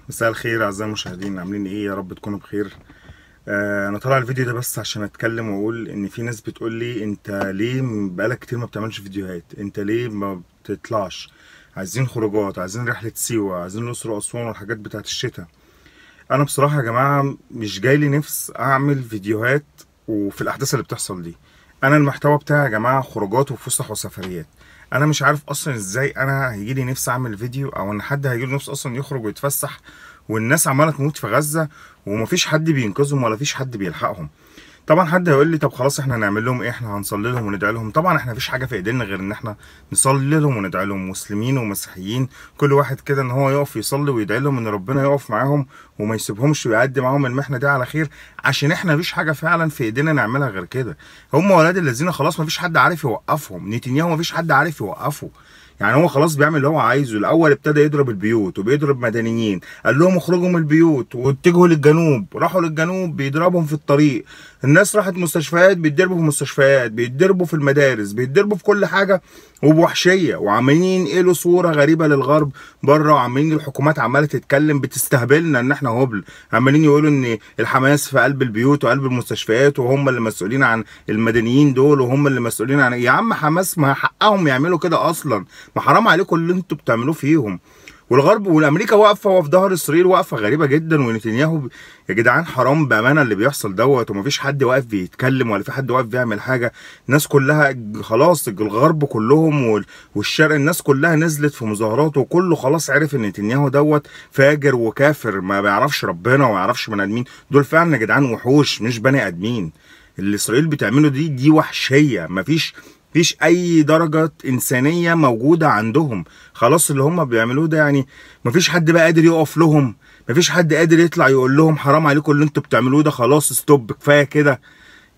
مساء الخير اعزائي المشاهدين، عاملين ايه؟ يا رب تكونوا بخير. انا طالع الفيديو ده بس عشان اتكلم واقول ان في ناس بتقول لي انت ليه بقالك كتير ما بتعملش فيديوهات، انت ليه ما بتطلعش، عايزين خروجات، عايزين رحله سيوه، عايزين الاقصر واسوان والحاجات بتاعت الشتاء. انا بصراحة يا جماعة مش جاي لي نفس اعمل فيديوهات وفي الاحداث اللي بتحصل دي. انا المحتوى بتاعي يا جماعة خروجات وفسح وسفريات. انا مش عارف اصلا ازاي انا هيجي لي نفسي اعمل فيديو، او ان حد هيجي له نفسه اصلا يخرج ويتفسح والناس عماله تموت في غزة ومفيش حد بينقذهم ولا فيش حد بيلحقهم. طبعا حد هيقول لي طب خلاص احنا هنعمل لهم ايه، احنا هنصلي لهم وندعي لهم. طبعا احنا مفيش حاجة في ايدينا غير ان احنا نصلي لهم وندعي لهم، مسلمين ومسيحيين كل واحد كده ان هو يقف يصلي ويدعي لهم ان ربنا يقف معاهم وما يسيبهمش ويعدي معاهم المحنة دي على خير، عشان احنا مفيش حاجة فعلا في ايدينا نعملها غير كده. هم ولاد الذين خلاص مفيش حد عارف يوقفهم، نتنياهو مفيش حد عارف يوقفه. يعني هو خلاص بيعمل اللي هو عايزه. الاول ابتدى يضرب البيوت وبيضرب مدنيين، قال لهم اخرجوا من البيوت واتجهوا للجنوب، راحوا للجنوب بيضربهم في الطريق. الناس راحت مستشفيات بيتضربوا في المستشفيات، بيتضربوا في المدارس، بيتضربوا في كل حاجة وبوحشيه، وعمالين ينقلوا صوره غريبة للغرب بره، وعمالين الحكومات عماله تتكلم بتستهبلنا ان احنا هبل، عمالين يقولوا ان الحماس في قلب البيوت وقلب المستشفيات وهم اللي مسؤولين عن المدنيين دول وهم اللي مسؤولين عن. يا عم حماس ما حقهم يعملوا كده اصلا، ما حرام عليكم اللي انتوا بتعملوه فيهم. والغرب والامريكا واقفة وفي ظهر اسرائيل واقفة غريبة جدا، ونتنياهو يا جدعان حرام بامانه اللي بيحصل دوت، ومفيش حد واقف بيتكلم ولا في حد واقف بيعمل حاجة. الناس كلها خلاص، الغرب كلهم والشرق الناس كلها نزلت في مظاهرات، وكله خلاص عرف ان نتنياهو دوت فاجر وكافر، ما بيعرفش ربنا وما يعرفش بني ادمين. دول فعلا يا جدعان وحوش مش بني ادمين. اللي اسرائيل بتعمله دي وحشية، مفيش اي درجة انسانية موجودة عندهم. خلاص اللي هم بيعملوه ده يعني مفيش حد بقى قادر يقف لهم، مفيش حد قادر يطلع يقول لهم حرام عليكم اللي انتوا بتعملوه ده، خلاص stop كفاية كده.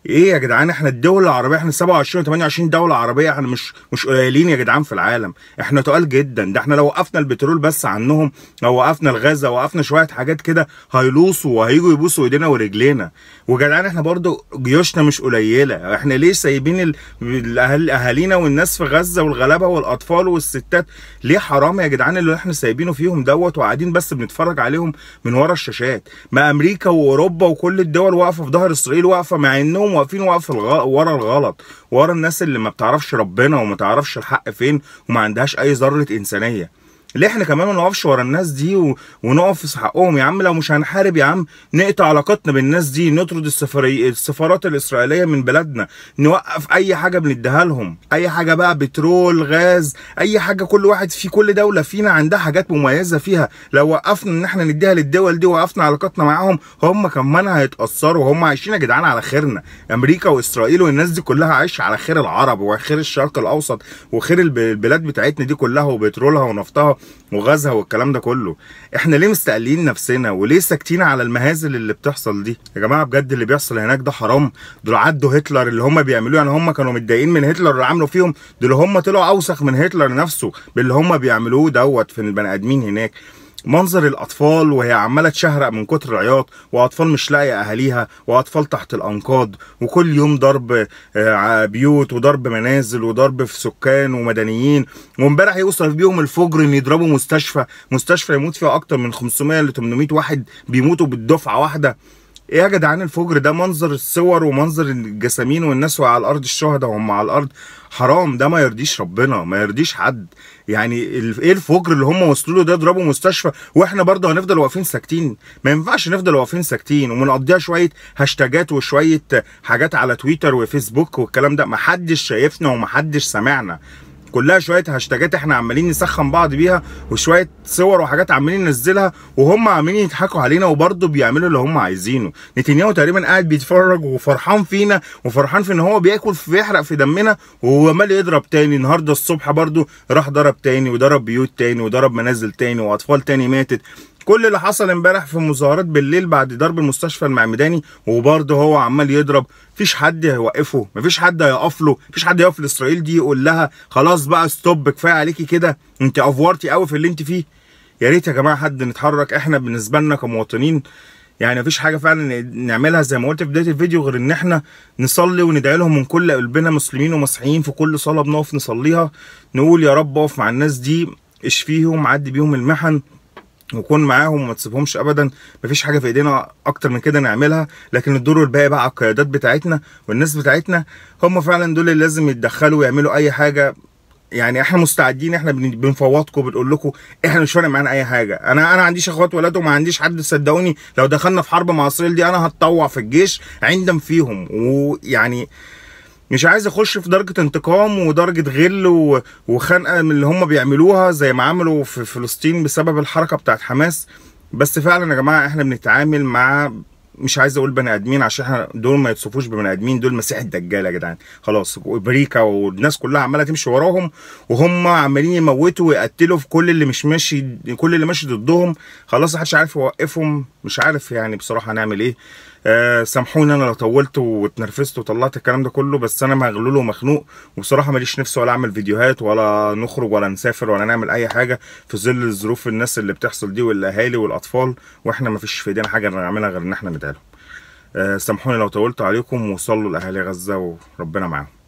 ايه يا جدعان، احنا الدول العربية، احنا 27 و 28 دولة عربية، احنا مش قليلين يا جدعان في العالم، احنا تقال جدا. ده احنا لو وقفنا البترول بس عنهم، لو وقفنا الغاز، وقفنا شوية حاجات كده، هيلوصوا وهيجوا يبوسوا ايدينا ورجلينا. وجدعان احنا برضو جيوشنا مش قليله، احنا ليه سايبين اهالينا والناس في غزة والغلابه والاطفال والستات؟ ليه حرام يا جدعان اللي احنا سايبينه فيهم دوت، وقاعدين بس بنتفرج عليهم من ورا الشاشات. ما امريكا واوروبا وكل الدول واقفة في ظهر اسرائيل، واقفة مع انهم واقفين واقف ورا الغلط، ورا الناس اللي ما بتعرفش ربنا وما تعرفش الحق فين وما عندهاش اي ذره انسانيه. ليه احنا كمان ما نقفش ورا الناس دي ونقف في حقهم؟ يا عم لو مش هنحارب يا عم نقطع علاقتنا بالناس دي، نطرد السفارات الاسرائيلية من بلدنا، نوقف اي حاجة بنديها لهم، اي حاجة بقى، بترول، غاز، اي حاجة. كل واحد في كل دولة فينا عندها حاجات مميزة فيها، لو وقفنا ان احنا نديها للدول دي ووقفنا علاقتنا معاهم هم كمان هيتاثروا. هم عايشين يا جدعان على خيرنا، امريكا واسرائيل والناس دي كلها عايشه على خير العرب وخير الشرق الاوسط وخير البلاد بتاعتنا دي كلها وبترولها ونفطها وغازها والكلام ده كله. احنا ليه مستقلين نفسنا وليه ساكتين على المهازل اللي بتحصل دي؟ يا جماعة بجد اللي بيحصل هناك ده حرام. دول عدوا هتلر اللي هم بيعملوه، يعني هم كانوا متضايقين من هتلر اللي عملوا فيهم، دول هم طلعوا اوسخ من هتلر نفسه باللي هم بيعملوه دوت في البني ادمين هناك. منظر الاطفال وهي عماله تشهرق من كتر العياط، واطفال مش لاقيه اهاليها، واطفال تحت الانقاض، وكل يوم ضرب بيوت وضرب منازل وضرب في سكان ومدنيين. وامبارح يوصل بيهم الفجر ان يضربوا مستشفى، مستشفى يموت فيها اكتر من 500 ل 800 واحد بيموتوا بالدفعة واحدة. ايه يا جدعان الفجر ده؟ منظر الصور ومنظر الجسامين والناس وعلى الارض، الشهداء وهم على الارض، حرام. ده ما يرضيش ربنا، ما يرضيش حد. يعني ايه الفجر اللي هم وصلوا له ده؟ ضربوا مستشفى واحنا برضه هنفضل واقفين ساكتين؟ ما ينفعش نفضل واقفين ساكتين ومنقضيها شوية هاشتاجات وشوية حاجات على تويتر وفيسبوك والكلام ده. محدش شايفنا ومحدش سامعنا، كلها شوية هاشتاجات احنا عمالين نسخن بعض بيها وشوية صور وحاجات عمالين ننزلها، وهم عمالين يضحكوا علينا وبرضه بيعملوا اللي هم عايزينه. نتنياهو تقريبا قاعد بيتفرج وفرحان فينا وفرحان في ان هو بياكل بيحرق في دمنا، وهو عمال يضرب تاني. النهارده الصبح برضه راح ضرب تاني وضرب بيوت تاني وضرب منازل تاني واطفال تاني ماتت. كل اللي حصل امبارح في مظاهرات بالليل بعد ضرب المستشفى المعمداني، وبرضه هو عمال يضرب، مفيش حد هيوقفه، مفيش حد هيقف له، مفيش حد هيقف لاسرائيل دي يقول لها خلاص بقى stop كفاية عليكي كده، انت افورتي قوي في اللي انت فيه. يا ريت يا جماعة حد نتحرك. احنا بالنسبة لنا كمواطنين يعني مفيش حاجة فعلا نعملها زي ما قلت في بداية الفيديو غير ان احنا نصلي وندعي لهم من كل قلبنا، مسلمين ومسيحيين، في كل صلاة بنقف نصليها نقول يا رب اقف مع الناس دي، اشفيهم، عدي بيهم المحن، وكون معاهم وما تسيبهمش ابدا. مفيش حاجة في ايدينا اكتر من كده نعملها، لكن الدور الباقي بقى على القيادات بتاعتنا والناس بتاعتنا، هم فعلا دول اللي لازم يتدخلوا ويعملوا اي حاجة. يعني احنا مستعدين، احنا بنفوضكم، بنقول لكم احنا مش فارق معانا اي حاجة. انا عنديش اخوات ولاد وما عنديش حد، صدقوني لو دخلنا في حرب مع اسرائيل دي انا هتطوع في الجيش عندم فيهم. ويعني مش عايز اخش في درجه انتقام ودرجة غل وخنقه من اللي هم بيعملوها زي ما عملوا في فلسطين بسبب الحركة بتاعت حماس. بس فعلا يا جماعة احنا بنتعامل مع، مش عايز اقول بني ادمين عشان احنا دول ما يتصفوش ببني ادمين، دول مسيح الدجال يا جدعان خلاص. وامريكا والناس كلها عماله تمشي وراهم، وهم عمالين يموتوا ويقتلوا في كل اللي مش ماشي، كل اللي ماشي ضدهم. خلاص محدش عارف يوقفهم، مش عارف يعني بصراحة نعمل ايه. سامحوني انا لو طولت واتنرفزت وطلعت الكلام ده كله، بس انا مغلول ومخنوق، وبصراحة ماليش نفسي ولا اعمل فيديوهات ولا نخرج ولا نسافر ولا نعمل اي حاجة في ظل الظروف الناس اللي بتحصل دي والاهالي والاطفال، واحنا مفيش في ايدينا حاجة نعملها غير ان احنا ندعي لهم. سامحوني لو طولت عليكم، وصلوا لاهالي غزة وربنا معاهم.